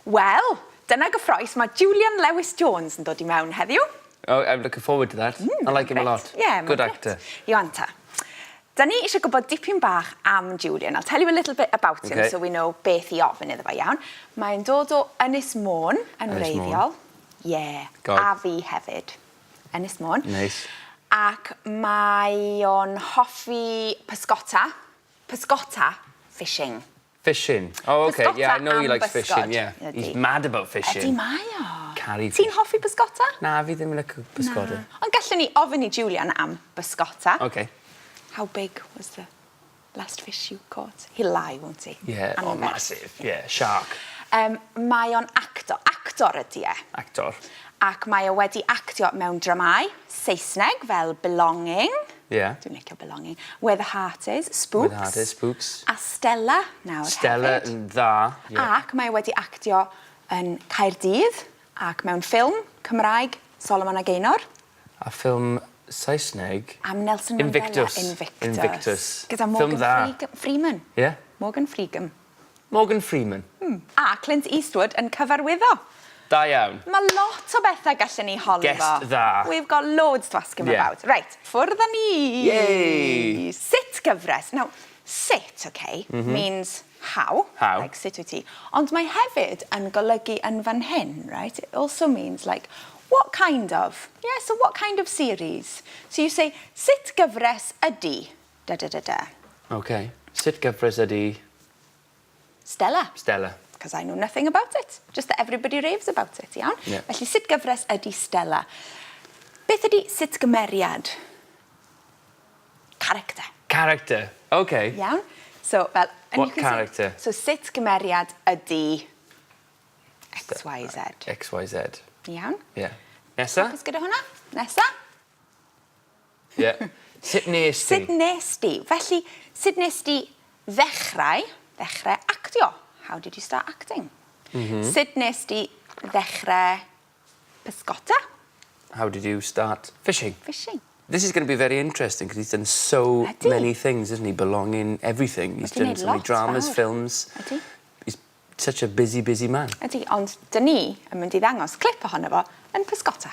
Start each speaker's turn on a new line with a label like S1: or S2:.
S1: Wel, dyna gyffrous, mae Julian Lewis Jones yn dod i mewn heddiw.
S2: Oh, I'm looking forward to that. I like him a lot.
S1: Yeah,
S2: Good
S1: mae'n
S2: actor.
S1: grêt. Iawn ta. Da ni eisiau gwybod dipyn bach am Julian. I'll tell you a little bit about him so we know beth i ofyn iddo fo, iawn. Mae'n dod o Ynys Môn yn
S2: Ynys Môn.
S1: wreiddiol. Yeah.
S2: God.
S1: A fi hefyd. Ynys Môn.
S2: Neis.
S1: Ac mae o'n hoffi pysgota. Pysgota, fishing.
S2: Fishing. Oh, okay.
S1: Pysgota
S2: Yeah, I know he
S1: am
S2: likes
S1: bysgod.
S2: fishing. Yeah.
S1: Ydi.
S2: He's mad about fishing.
S1: Ydy mae o.
S2: Caru
S1: Ti'n hoffi bysgota?
S2: Na, fi ddim yn licio pysgota.
S1: Ond gallwn ni ofyn i Julian am bysgota.
S2: Okay.
S1: How big was the last fish you caught? He'll lie, won't he?
S2: Yeah, oh,
S1: Anferth.
S2: massive. Yeah, shark.
S1: Mae o'n actor. Actor ydy e.
S2: Actor.
S1: Ac mae o wedi actio mewn dramau Saesneg fel Belonging. Dwi'n licio Belonging. Where the Heart Is, Spooks.
S2: Where the Heart Is, Spooks.
S1: A Stella nawr
S2: Stella
S1: hefyd.
S2: yn dda. Yeah.
S1: Ac mae o wedi actio yn Caerdydd ac mewn ffilm Cymraeg, Solomon a Gaynor.
S2: A ffilm Saesneg.
S1: Am Nelson Mandela.
S2: Invictus.
S1: Invictus.
S2: Invictus.
S1: Gyda
S2: Ffilm
S1: Morgan
S2: dda.
S1: Freeman.
S2: Yeah.
S1: Morgan Freeman.
S2: Morgan Freeman.
S1: A Clint Eastwood yn cyfarwyddo.
S2: Da iawn.
S1: Mae lot o bethau gallen ni holi
S2: Guest
S1: fo.
S2: dda.
S1: We've got loads to ask him about. Right, ffwrdd â ni.
S2: Yay!
S1: Sut gyfres? Now, sut, okay, means how.
S2: How.
S1: Like sut wyt ti. Ond mae hefyd yn golygu yn fan hyn, right? It also means like, what kind of? Yeah, so what kind of series? So you say, sut gyfres ydy? Da da da da.
S2: Okay. Sut gyfres ydy
S1: Stella.
S2: Stella?
S1: Because I know nothing about it. Just that everybody raves about it, iawn?
S2: Yeah.
S1: Felly, sut gyfres ydy Stella? Beth ydy sut gymeriad? Character.
S2: Character. Okay.
S1: Iawn? So, fel... and
S2: What
S1: you can say-
S2: character?
S1: So, sut gymeriad ydy X, Y, Z?
S2: X, Y, Z.
S1: Iawn?
S2: Yeah. Nesa?
S1: Hapus gyda hwnna? Nesa?
S2: Yeah. Sut nes ti?
S1: Sut nes di? Felly, sut nes di ddechrau actio? How did you start acting? Sut nes di ddechrau pysgota?
S2: How did you start fishing?
S1: Fishing.
S2: This is going to be very interesting because he's done so
S1: Ydy.
S2: many things, isn't he? Belonging everything. He's
S1: Wedi
S2: done
S1: neud
S2: so many
S1: lot
S2: dramas,
S1: fawr.
S2: films.
S1: Ydy.
S2: He's such a busy, busy man.
S1: Ydy, ond dyn ni yn mynd i ddangos clip ohono fo yn pysgota.